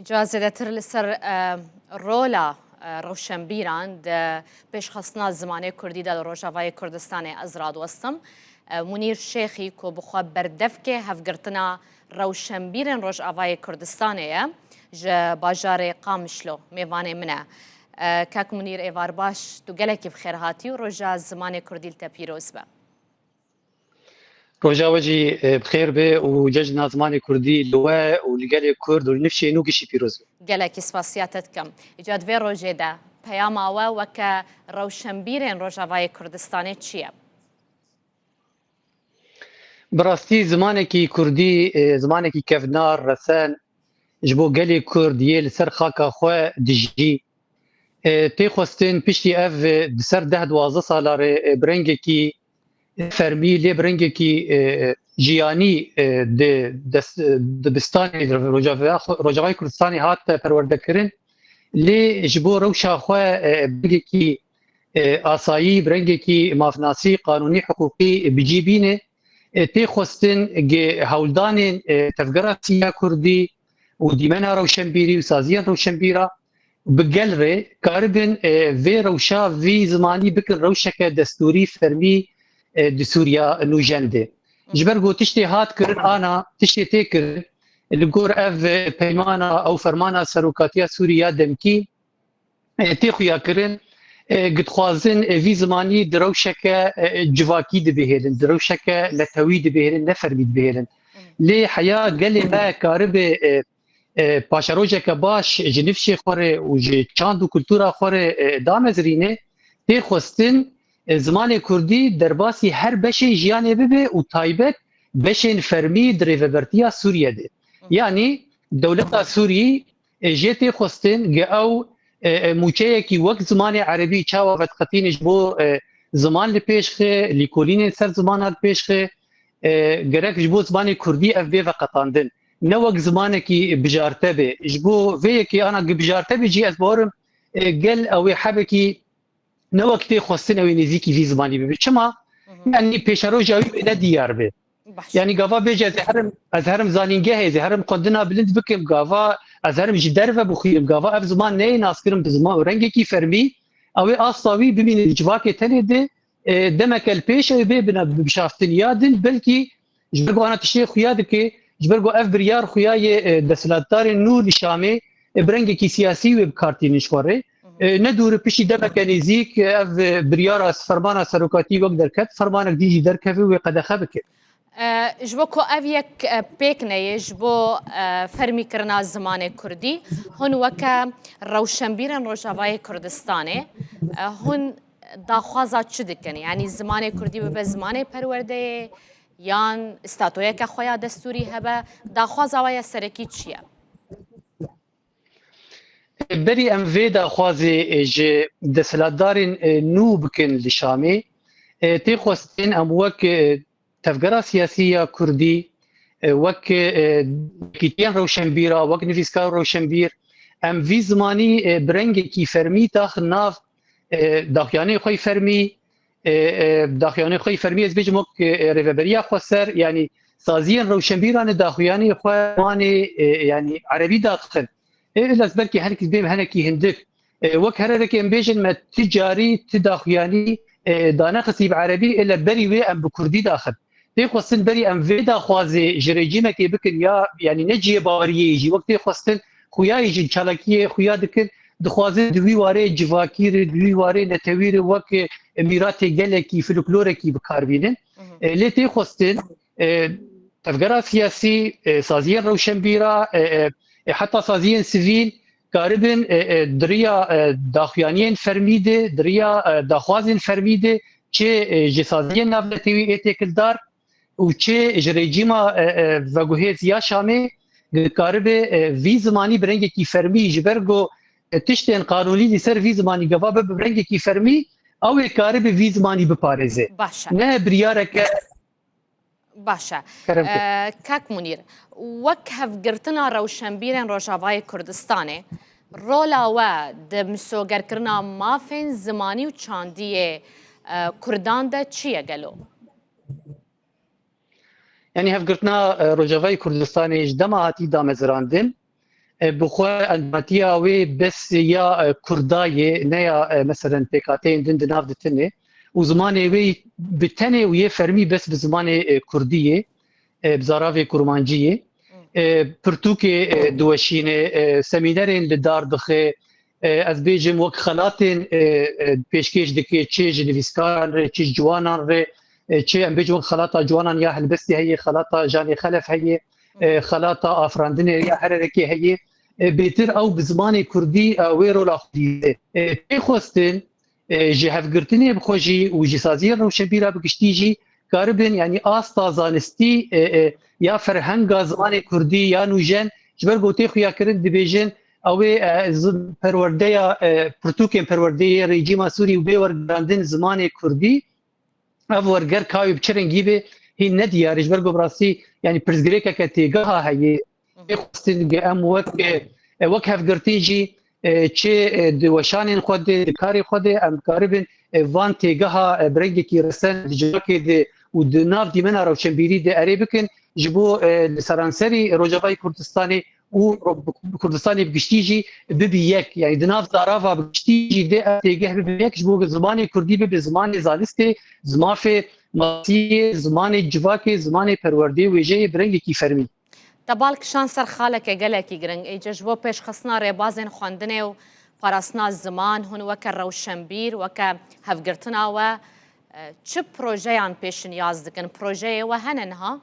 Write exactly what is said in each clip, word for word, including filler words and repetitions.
Ca zêdetir li ser, e, rola, e, rewşenbîran di pêşxistina zimanê kurdî de li Rojavayê Kurdistanê ez radiwestim. E, Munîr Şêxî ku bi xwe berdevkê hevgirtina rewşenbîrên Rojavayê Kurdistanê ye, ji bajarê Qamişlo mêvanê min e. E, kak Munîr, êvar baş, tu gelekî bi xêr hatî û roja zimanê kurdî li te pîroz be. Roja we jî, e, bi xêr be û cejna zimanê kurdî li we û li gelê kurd û li nifşên nû gişî pîroz be. Gelekî spasiya te dikim. Îca di vê rojê de peyama we weke rewşenbîrên Rojavayê Kurdistanê çi ye? Bi rastî zimanekî kurdî, e, zimanekî kevnar, resen, ji bo gelê kurd yê li ser xaka xwe dijî. E, tê xwestin piştî ev, e, di ser deh duwazdeh sala re, e, bi rengekî fermî, lê bi rengekî, e, jiyanî, e, di dest, e, dibistanê Rojava-, Rojavayê Kurdistanê hat perwerdekirin. Lê ji bo rewşa xwe, e, bi rengekî, e, asayî, bi rengekî mafnasî, qanûnî, hiqûqî bi cî bîne. E, tê xwestin ge hewldanên, e, tevgera siya kurdî û dîmena rewşenbîrî û saziyên rewşenbîra bi gel re karibin, e, vê rewşa vî zimanî bikin rewşeke destûrî fermî, e, di Sûriya nûjen de. Ji ber ku tiştê hat kirin ana, tiştê tê kirin, li gor ev, e, peymana ew fermana serokatiya Sûrî ya demkî, e, tê xuya kirin, e, gi dixwazin, e, vî zimanî di rewşeke, e, civakî dibihêlin, di rewşeke netewî dibihêlin, ne fermî dibihêlin. Lê heya gelê me karibe, e, e, paşerojeke baş ji nifşê xwe re û ji çand û kultura xwe re, e, damezrîne, tê xwestin, e, zimanê kurdî derbasî her beşên jiyanê bibe û taybet beşên fermî di rêvebertiya Sûriye de. Yanî dewleta Sûrî, e, jê tê xwestin ge ew, e, e, mûçeyekî wek zimanê erebî çawa vediqetîne ji bo, e, ziman li pêş xe, lîkolînên ser zimana li pêş xe, e, gerek ji bo zimanê kurdî ev bê veqetandin. Ne wek zimanekî bijarte be. Ji bo vê yekê ana gi bijarte be jî ez bawerim, e, gel ew ê hebekî ne wek tê xwestin ew ê nêzîkî vî zimanî bibe. Çima? Yanî pêşeroja wî wê ne diyar be. Baş. Yanî gava bêje ez ê herim, ez herim zanîngehê, ez ê herim xwendina bilind bikim, gava ez herim ji derve bixwînim, gava ev ziman neyê naskirin bi ziman û rengekî fermî, ew ê asta wî bimîne di civakê tenê de, e, demeke li pêş ew bê bina bişaftiniya din, belkî ji ber ku ana tiştê xuya dike, ji ber ku ev biryar xuya yê, e, desthilatdarên nû li Şamê, e, bi rengekî siyasî wê bi kar tînin ji xwe re. E, ne dûr piştî demeke nêzîk, e, ev, e, biryara fermana serokatî wek derket, fermanek dî jî derkeve wê qedexe bike. E, ji bo ku ev yek, e, pêk neyê, ji bo, e, fermîkirina zimanê kurdî, hûn weke rewşenbîrên Rojavayê Kurdistanê, e, hûn daxwaza çi dikin? Yanî zimanê kurdî bibe zimanê perwerdeyê, yan statoyeke xwe ya destûrî hebe? Daxwaza we ya serekî çi ye? Berî em vê daxwazê, e, ji desthilatdarên, e, nû bikin li Şamê, e, tê xwestin em wek, e, tevgera siyasî ya kurdî, e, wek, e, yekîtiyên rewşenbîra, wek nivîskar û rewşenbîr, em vî zimanî, e, bi rengekî fermî daxin nav, e, daxuyanê xwe yî fermî, e, e, daxuyanê xwe yî fermî, ez bêjim wek, e, rêveberiya xweser, yanî saziyên rewşenbîran ê daxuyanê xwe zimanê, e, yanî erebî dadixin. Ê, ez belkî henekî bêm henekî hindik. E, wek hererek em bêjin me ti carî, ti daxuyanî, e, danexistî bi erebî, ê le berî wê em bi kurdî daxin. Tê xwestin berî em vê daxwazê ji rejîmekê bikin ya, yanî ne cihê baweriyê jî, wek tê xwestin xuya yê jî çalakiyê xuya dikin, dixwazin di wî warê civakî re, di wî warê netewî re wek, e, mîratê gelekî, folklorekî bi kar bînin. E, lê tê xwestin, e, tevgera siyasî, e, saziyên rewşenbîra, e, e, e, heta saziyên sivîl karibin, e, e, di riya, e, daxuyaniyên fermî de, di riya, e, daxwazên fermî de, çi, e, ji saziyên navnetewî ê têkildar û çi ji rejîma, e, e, veguhêz ya Şamê dikaribe, e, vî zimanî bi rengekî fermî, ji ber ku, e, tiştên qanûnî li ser vî zimanî gava bibe bi rengekî fermî, ew ê karibe vî zimanî biparêze. Baş e. Ne biryareke Baş e. Kerem kir. E, kak Munîr, wek hevgirtina rewşenbîrên Rojavayê Kurdistanê, rola we di misogerkirina mafên zimanî û çandiyê, e, kurdan de çi ye gelo? Yanî hevgirtina, e, Rojavayê Kurdistanê ji dema hatî damezirandin, e, bi xwe encametiya wê bes ya, e, Kurda ye, ne ya, e, meselen pêkhateyên din di nav de tune. Û zimanê wê bi tenê û yê fermî bes bi zimanê, e, Kurdî ye, e, bi zaravê Kurmancî ye. E, pirtûkê, e, diweşîne, e, semînerên li dar dixe, e, ez bêjim wek xelatên, e, e, pêşkêş dike, çi ji nivîskaran re, çi ji ciwanan re, e, çi em bêjin wek xelata ciwanan ya helbestê heye, xelata Janê Xelef heye, e, xelata afirandinê ya her erekê heye. E, bêtir ew bi zimanê Kurdî, e, wê rola xwe dîse. E, tê xwestin, e, ji hevgirtinê bi xwe jî û ji saziyên rewşenbîra bi giştî jî karibin, yanî asta zanistî, e, e, ya ferhenga zimanê Kurdî ya nûjen, ji ber ku tê xuyakirin dibêjin, ew ê, e, zi-, perwerdeya, e, pirtûkên perwerdeyê rejîma Sûrî û bê wergerandin zimanê Kurdî, ev werger ka wê bi çi rengî be, hîn ne diyar e. Ji ber ku bi rastî, yanî pirsgirêkeke têgeha heye. Tê xwestin ge em wek, e, e, wek hevgirtin jî, e, çi, e, di weşanên xwe de, di karê xwe de em karibin, e, van têgeha, e, bi rengekî resen di civakê de û di nav dîmena rewşenbîrî de erê bikin, ji bo, e, li seranserî Rojavayê Kurdistanê û Kurdistanê bi giştî jî bibi yek. Yanî di nav zarava bi giştî jî dê ev têgeh bibe yek, ji bo zimanê kurdî bibe zimanê zanistê, zimafê masiyê, zimanê civakê, zimanê perwerdeyê, wêjeyê bi rengekî fermî. Te bal kişand ser xaleke gelekî giring. Êce ji bo pêşxistina rêbazên xwendinê û parastina ziman, hûn weke rewşenbîr, weke hevgirtina we, e, çi projeyan pêşinyaz dikin? Projeyê we hene niha?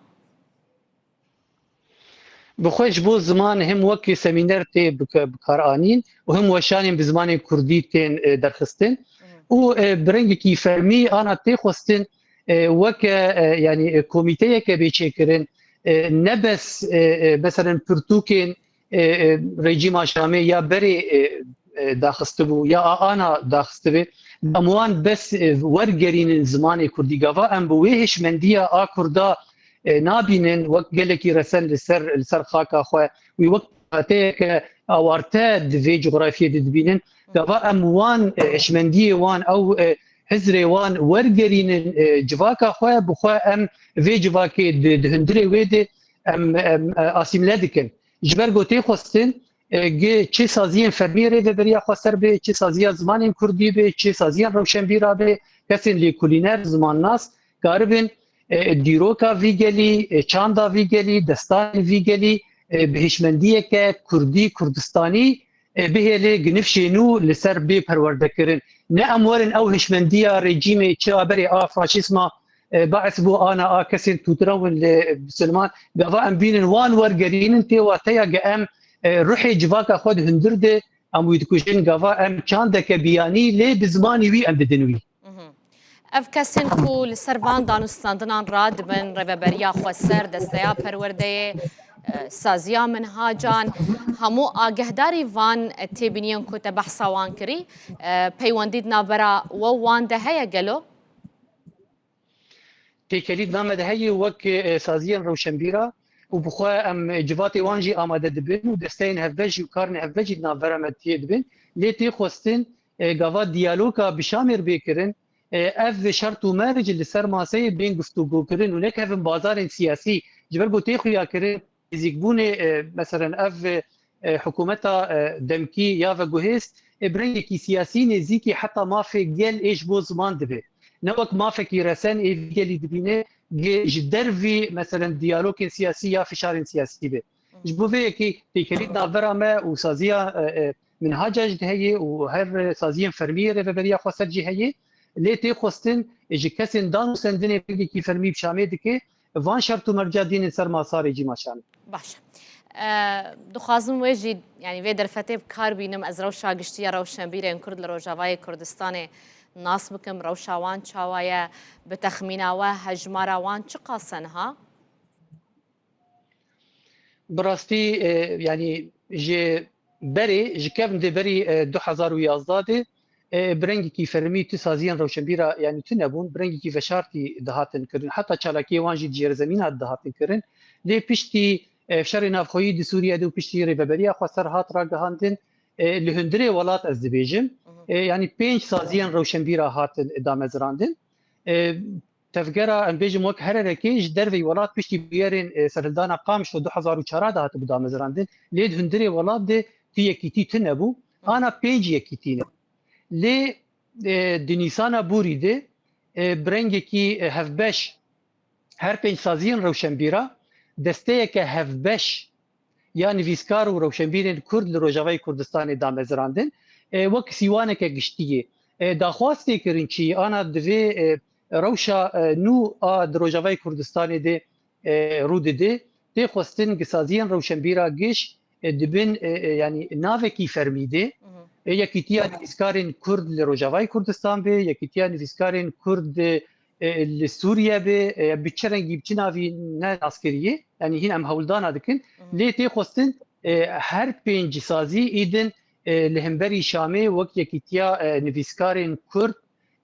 Bi xwe ji bo ziman him wekî semîner tê bike-, bikaranîn û him weşanên bi zimanê kurdî tên, e, derxistin. Û, e, bi rengekî fermî ana tê xwestin, e, weke, e, yanî, e, komîteyeke bê çêkirin, e, ne bes, e, e, meselen pirtûkên, e, e, rejîma Şamê ya berê, e, e, daxistibû ya a ana daxistibê, em wan bes, e, wergerînin zimanê kurdî. Gava em bi wê hişmendiya a kurda, e, nabînin wek gelekî resen li ser, li ser xaka xwe. Wî wek hateyeke awarte di vê cografiyê de dibînin. Gava em wan, e, hişmendiyê wan, ew, e, hizrê wan wergerînin, e, civaka xwe, bi xwe em vê civakê di, di hundirê wê de em, em, e, asîmle dikin. Ji ber ku tê xwestin, e, gi çi saziyên fermî rêveberiya xweser be, çi saziya zimanên kurdî be, çi saziyên rewşenbîra be, kesên lêkolîner, zimannas karibin, e, dîroka vî gelî, e, çanda vî gelî, destanên vî gelî, e, bi hişmendiyeke kurdî, kurdistanî, e, bihêle ginifşê nû li ser bê perwerdekirin. Ne em werin ew hişmendiya rejîmê çi a berê a faşîzma, e, Baes bû ana a kesên tûtirawin li Silman. Gava em bînin wan wergerînin tê wateya ge em, e, ruhê civaka xwe di hundir de em wî dikujin. Gava em çandeke biyanî lê bi zimanî wî em didin wî. Mhm. Ev kesên ku li ser van danûstandinan radibin, Rêveberiya Xweser, Desteya Perwerdeyê, e, Saziya Minhacan, hemû agehdarî van, e, têbîniyên ku te behsa wan kirî, e, peywendî di navbera we wan de heye gelo? Têkelî di nav me de heye wek, e, saziyên rewşenbîra û bi xwe em, e, civatê wan jî amade dibin û desteyên hevbeş jî û karên hevbeş jî di navbera me tê dibin. Lê tê xwestin, e, gava diyaloga bi Şamê re bê kirin, e, ev şert û merc li ser maseyê bên guftûgokirin û nekevin bazarên siyasî. Ji ber ku tê xuyakirin, nêzîkbûnê, e, meselen ev, e, hikûmeta, e, demkî ya veguhêz, e, bi rengekî siyasî nêzîkî heta mafê gel ê ji bo ziman dibe. Ne wek mafekî resen ê vî gelî dibîne, gi-, ji dervî, meselen, diyalogên siyasî ya fişarên siyasî be. Ji bo vê yekê têkelî di navbera me û saziya, e, e, Minhaca jî heye û her saziyên fermî yê Rêveberiya Xweser jî heye. Lê tê xwestin ji kesên dan û sendinê rengekî fermî bi Şamê dike, van şert û merca dînin ser masa rejîma Şamê. Baş e. E, dixwazim wê jî, yanî vê derfetê bi kar bînim, ez rewşa giştî ya rewşenbîrên Kurd li Rojavayê Kurdistanê nas bikim, rewşa wan çawa ye, bi texmîna we hejmara wan çiqas e niha? Bi rastî, e, yanî ji berê, ji kevn de berî, e, du hezar û yazdeh de, e, bi rengekî fermî tu saziyên rewşenbîra, yanî tu nebûn, bi rengekî veşartî dihatin kirin. Heta çalakiyê wan jî di jêrzemîna de dihatin kirin. Lê piştî, e, şerê navxweyî di Sûriye de û piştî Rêveberiya Xweser hat ragihandin, e, li hundirê welat ez dibêjim, Hı hı. e, yanî pênc saziyên rewşenbîra hatin damezrandin. E, tevgera, em bêjin wek hererekê ji derveyî welat piştî bûyerên, e, serhildana Qamişlo du hezar û çar de hatibû damezrandin. Lê di hundirê welat de tu yekîtî tune bû. Ana pênc yekîtî ne. Lê, e, di Nîsana borî de, e, bi rengekî, e, hevbeş her pênc saziyên rewşenbîra desteyeke hevbeş ya nivîskar û rewşenbîrên Kurd li Rojavayê Kurdistanê damezirandin, e, wek sîwaneke giştî yê. E, daxwaz tê kirin çi ana divê, e, rewşa, e, nû a di Rojavayê Kurdistanê de, e, rû dide, tê xwestin gi saziyên rewşenbîra giş, e, dibin, e, e, yanî navekî fermî de, e, yekîtiya nivîskarên Kurd li Rojavayê Kurdistan be, yekîtiya nivîskarên Kurd, e, e, li Sûriye be, e, bi çi rengî, bi çi navî ne naskiriyê, yanî hîn em hewldana dikin. Lê tê xwestin, e, her pênc sazî îdin, e, li hemberî Şamê wek yekîtiya, e, nivîskarên Kurd,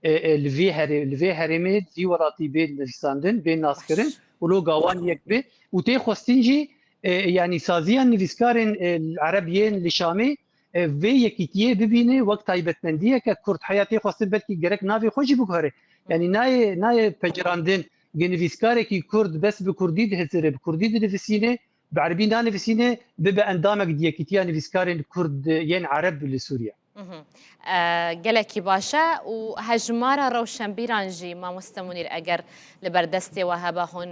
e, e, li vê herê-, li vê herêmê, vî welatî bê nivîsandin, bê naskirin û loga wan yek be. Û tê xwestin jî, e, yanî saziyan nivîskarên, e, Ereb yên li Şamê, e, vê yekîtiyê bibîne wek taybetmendiyeke Kurd. Heya tê xwestin belkî gerek navê xwe jî biguhere. Yanî nayê, nayê pecerandin, gi nivîskarekî Kurd bes bi Kurdî dihizire, bi Kurdî dinivîsîne, bi Erebî nanivîsîne, bibe endamek di yekîtiya nivîskarên Kurd yên Ereb li Sûriye. Mhm. E, gelekî baş e û hejmara rewşenbîran jî, mamoste Munîr, eger li ber destê we hebe hûn,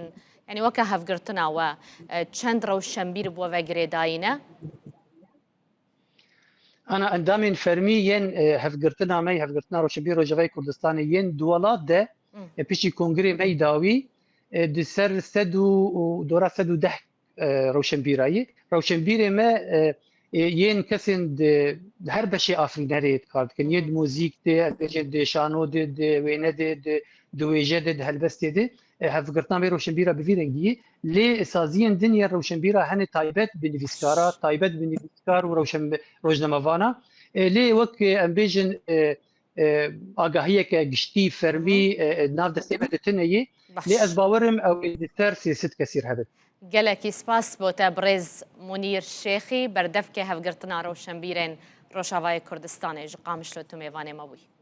yanî weke hevgirtina we, e, çend rewşenbîr bi we ve girêdayî ne? Ana endamên fermî yên, e, hevgirtina me, hevgirtina Rewşenbîr Rojavayê Kurdistanê yên di welat de, Hı. e, piştî kongrê me yî dawî, e, di ser sed û, û dora sed û deh, e, rewşenbîra yî. Rewşenbîrê me, e, e, yên kesên di, di her beşê afirînerê kar dikin. Yê di muzîk de, ez bêjin di şano de, di wêne de, di, di wêje de, di helbestê de, e, hevgirtina me rewşenbîra bi vî rengî yî. Lê saziyên din yên rewşenbîra hene taybet bi nivîskara, taybet bi nivîskar û rewşen-, rojnamevana. E, lê wek, e, em bêjin, e, e, agahiyeke giştî, fermî, Hı hı. e, e, nav destê me de tune yê. Baş. Lê ez bawerim ew ê di ser sê sed kesî re hebin. Gelekî spas bo te birêz Munîr Şêxî, berdevkê hevgirtina rewşenbîrên Rojavayê Kurdistanê ji Qamişlo tu mêvanê me bûyî.